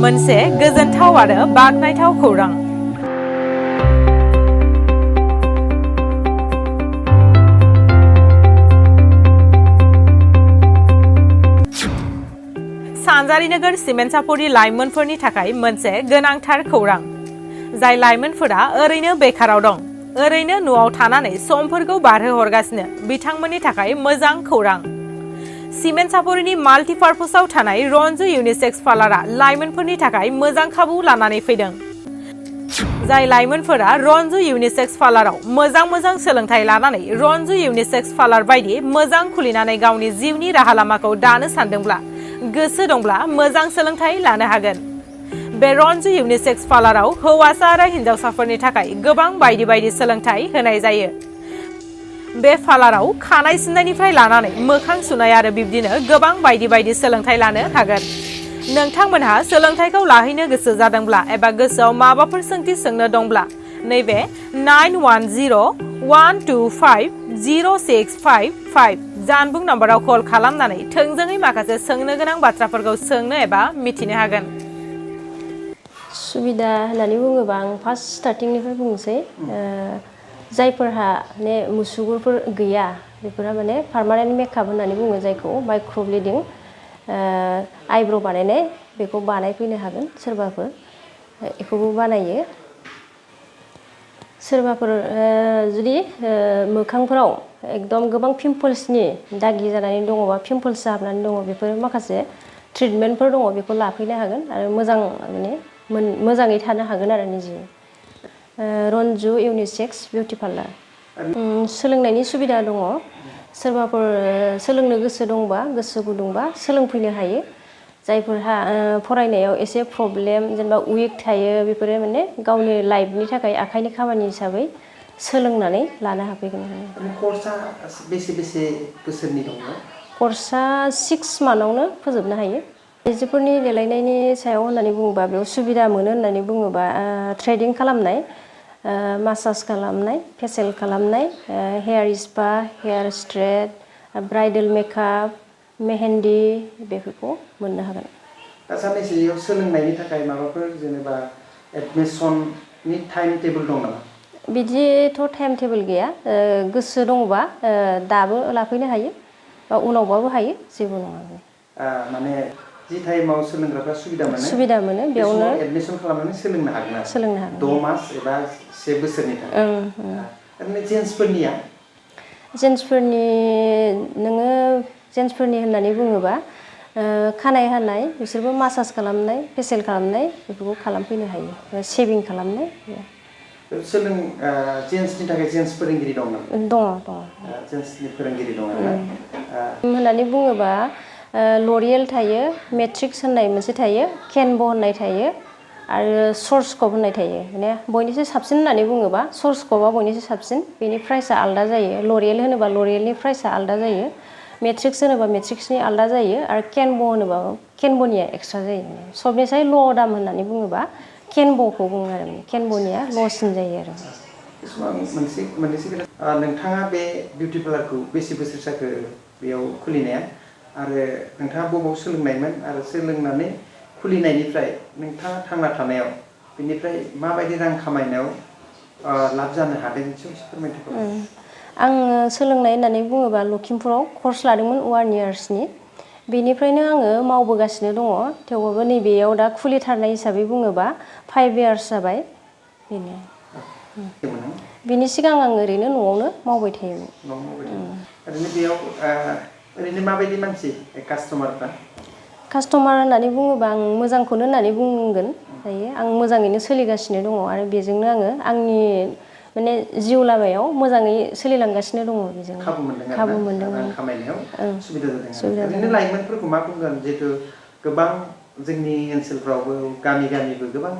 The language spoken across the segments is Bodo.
मोनसे गोजोनथाव आरो बाखनायथाव खौरां। सानजारि नोगोर सिमेन्टसापरि लाइमोनफोरनि थाखाय मोनसे गोनांथार खौरां। जाय लाइमोनफोरा ओरैनो बेखाराव दं, ओरैनो न'आव थानानै समफोरखौ बारहोहरगासिनो, बिथांमोननि थाखाय मोजां खौरां। सिमेन्टसापरिनि माल्टिपार्पसाव थानाय रन्जु इउनिसेक्स पार्लारा लाइमोनफोरनि थाखाय मोजां खाबु लानानै फैदों। जाय लाइमोनफोरा रन्जु इउनिसेक्स पार्लाराव मोजां सोलोंथाइ लानानै रन्जु इउनिसेक्स पार्लार बायदि मोजां खुलिनानै गावनि जिउनि राहा लामाखौ दानो सानदोंब्ला, गोसो दंब्ला मोजां सोलोंथाइ लानो हागोन। बे रन्जु इउनिसेक्स पार्लाराव हौवासा आरो हिन्जावसाफोरनि थाखाय गोबां बायदि सोलोंथाइ होनाय जायो। बे पार्लाराव खानाय सिननायनिफ्राय लानानै मोखां सुनाय आरो बिब्दिनो गोबां बायदि सोलोंथाइ लानो हागोन। नोंथांमोनहा सोलोंथाइखौ लाहैनो गोसो जादोंब्ला एबा गोसोआव माबाफोर सोंथि सोंनो दंब्ला नैबे 9101250655 जानबुं नम्बराव कल खालामनानै थोंजोङै माखासे सोंनो गोनां बाथ्राफोरखौ सोंनो एबा मिथिनो हागोन। सुबिदा होननानै बुङोबा आं फार्स्ट स्टार्टिंनिफ्राय बुंनोसै। जायफोरहा माने मुसुगुरफोर गैया बेफोरहा माने पार्मानेन्ट मेकआप होननानै बुङो जायखौ माइक्र'ब्लेडिं आइब्र' बानायनाय बेखौ बानायफैनो हागोन। सोरबाफोर बेखौबो बानायो। सोरबाफोर जुदि मोखांफोराव एकदम गोबां पिम्पल्सनि दागि जानानै दङबा पिम्पल्स जाहाबनानै दङ, बेफोर माखासे ट्रिटमेन्टफोर दङ, बेखौ लाफैनो हागोन आरो मोजाङै थानो हागोन आरो निजे। रन्जु इउनिसेक्स बिउटि पार्लार सोलोंनायनि सुबिदा दङ। सोरबाफोर सोलोंनो गोसो दंबा, गोसो गुदुंबा सोलोंफैनो हायो। जायफोरहा फरायनायाव एसे प्रब्लेम, जेनेबा उइक थायो, बेफोरो माने गावनि लाइफनि थाखाय आखाइनि खामानि हिसाबै सोलोंनानै लानो हाफैगोन। कर्सआ बेसे बोसोरनि दङ? कर्सआ 6 मान्थावनो फोजोबनो हायो। आइजोफोरनि देलायनायनि सायाव होननानै बुङोबा बेयाव सुबिदा मोनो होननानै बुङोबा थ्रेडिं खालामनाय, मासाज खालामनाय, फेसियेल खालामनाय, hair spa, hair straight, bridal makeup, mehndi बेफोरखौ मोननो हागोन। दा साननैसोआव सोलोंनायनि थाखाय माबाफोर जेनेबा एडमिसननि टाइम टेबोल दं नामा? बिदिथ' टाइम टेबोल गैया। गोसो दङबा दाबो लाफैनो हायो बा उनावबाबो हायो, जेबो नङा। माने जि टाइमाव सोलोंग्राफ्रा सुबिदा मोनो बेयावनो एडमिसन खालामनानै सोलोंनो हागोन आरो। सोलोंनो हागोन 6 मास एबा 1 बोसोरनि थाखाय। ओरैनो जेन्ट्सफोरनि होननानै बुङोबा खानाय हानाय, बिसोरबो मासाज खालामनाय, फेसियेल खालामनाय बेफोरखौ खालामफैनो हायो, शेभिं खालामनाय। जेन्ट्सनि थाखाय जेन्ट्स फोरोंगिरि दं नामा? दङ। जेन्ट्सनि फोरोंगिरि दं आरोना। होननानै बुङोबा लरियेल थायो, मेट्रिक्स होननाय मोनसे थायो, केनभ' होननाय थायो आरो सर्सकप होननाय थायो। माने बयनिख्रुइ साबसिन होननानै बुङोबा सर्सकपआ बयनिख्रुइ साबसिन। बेनि प्राइसआ आलादा जायो। लरियेल होनोबा लरियेलनि प्राइसआ आलादा जायो। मेट्रिक्स होनोबा मेट्रिक्सनि आलादा जायो आरो केनभ' होनोबा केनभ'निया एक्सट्रा जायो। सबनिफ्राय ल' दाम होननानै बुङोबा केनभ'खौ बुङो आरो केनभ'निया ल'सिन जायो आरो। नोंथाङा बे बिउटि पार्लारखौ बेसे बोसोर जाखो बेयाव खुलिनाया? आरो नोंथाङा बबाव सोलोंनायमोन आरो सोलोंनानै खुलिनायनिफ्राय नोंथाङा थांना थानायाव बेनिफ्राय माबायदि रां खामायनायाव लाब जानो हादों एसे फोरमायदो। आङो सोलोंनाय होननानै बुङोबा लखिमपुराव कर्स लादोंमोन 1 इयार्सनि। बेनिफ्रायनो आङो मावबोगासिनो दङ। थेवबाबो नैबेयाव दा खुलिथारनाय हिसाबै बुङोबा 5 इयार्स जाबाय। बेनो। बिनि सिगां आं ओरैनो न'आवनो मावबाय थायोमोन। ओरैनो बेयाव ओरैनो माबायदि मानसि कास्टमारफ्रा? कास्टमार होननानै बुङोबा आं मोजांखौनो होननानै बुंगोन दायो। आं मोजाङैनो सोलिगासिनो दङ आरो बेजोंनो आङो आंनि माने जिउ लामायाव मोजाङै सोलिलांगासिनो दङ। बेजों खाबु मोनदों रां खामायनायाव सुबिदा जादों। ओरैनो लाइमोनफोरखौ मा बुंगोन, जिहेतु गोबां जोंनि ओनसोलफ्रावबो गामिबो गोबां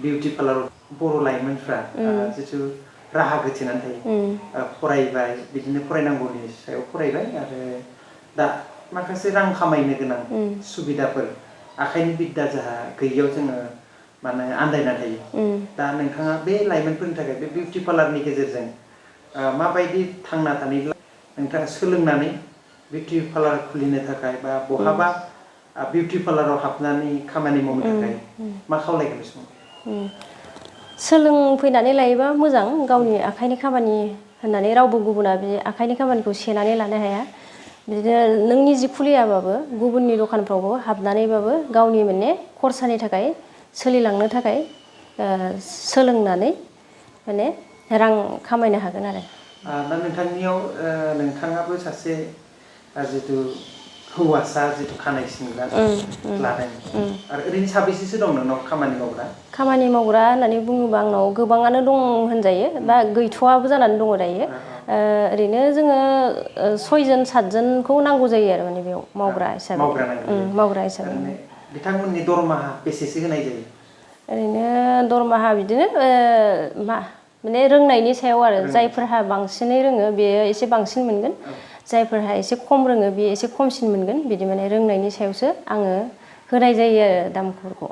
बिउटि पार्लार बर' लाइमोनफ्रा जिथु राहा गोथेनानै थायो। फरायबाय, बिदिनो फरायनांगौनि सायाव फरायबाय आरो दा माखासे रां खामायनो गोनां सुबिदाफोर आखाइनि बिद्दा जाहा गैयियाव जोङो माने आन्दायना थायो। दा नोंथाङा बे लाइमोनफोरनि थाखाय बे बिउटि पार्लारनि गेजेरजों माबायदि थांना थानायब्ला नोंथाङा सोलोंनानै बिउटि पार्लार खुलिनो थाखाय बा बहाबा बिउटि पार्लाराव हाबनानै खामानि मावनो थाखाय मा खावलायगोन बे समाव? सोलोंफैनानै लायोबा मोजां, गावनि आखाइनि खामानि होननानै रावबो गुबुना बे आखाइनि खामानिखौ सेनानै लानो हाया। बिदिनो नों निजि खुलियाबाबो गुबुननि दखानफ्रावबो हाबनानैबाबो गावनि माने खरसानि थाखाय सोलिलांनो थाखाय सोलोंनानै माने रां खामायनो हागोन आरो। दा नोंथांनियाव नोंथाङाबो सासे जिथु हौवासा जिथु खानाय सिनग्रा लादों आरो ओरैनो साबेसेसो दं नोंनाव खामानि मावग्रा? खामानि मावग्रा होननानै बुङोबा आंनाव गोबाङानो दं होनजायो, बा गैथ'वाबो जानानै दङ दायो। ओरैनो जोङो 6 जन 7 जनखौ नांगौ जायो आरो माने बेयाव मावग्रा हिसाबै। मावग्रा हिसाबै। बिथांमोननि दरमाहा बेसेसो होनाय जायो? ओरैनो दरमाहा बिदिनो माने रोंनायनि सायाव आरो, जायफोरहा बांसिनै रोङो बेयो एसे बांसिन मोनगोन, जायफोरहा एसे खम रोङो बेयो एसे खमसिन मोनगोन, बिदि माने रोंनायनि सायावसो आङो होनाय जायो आरो दामफोरखौ।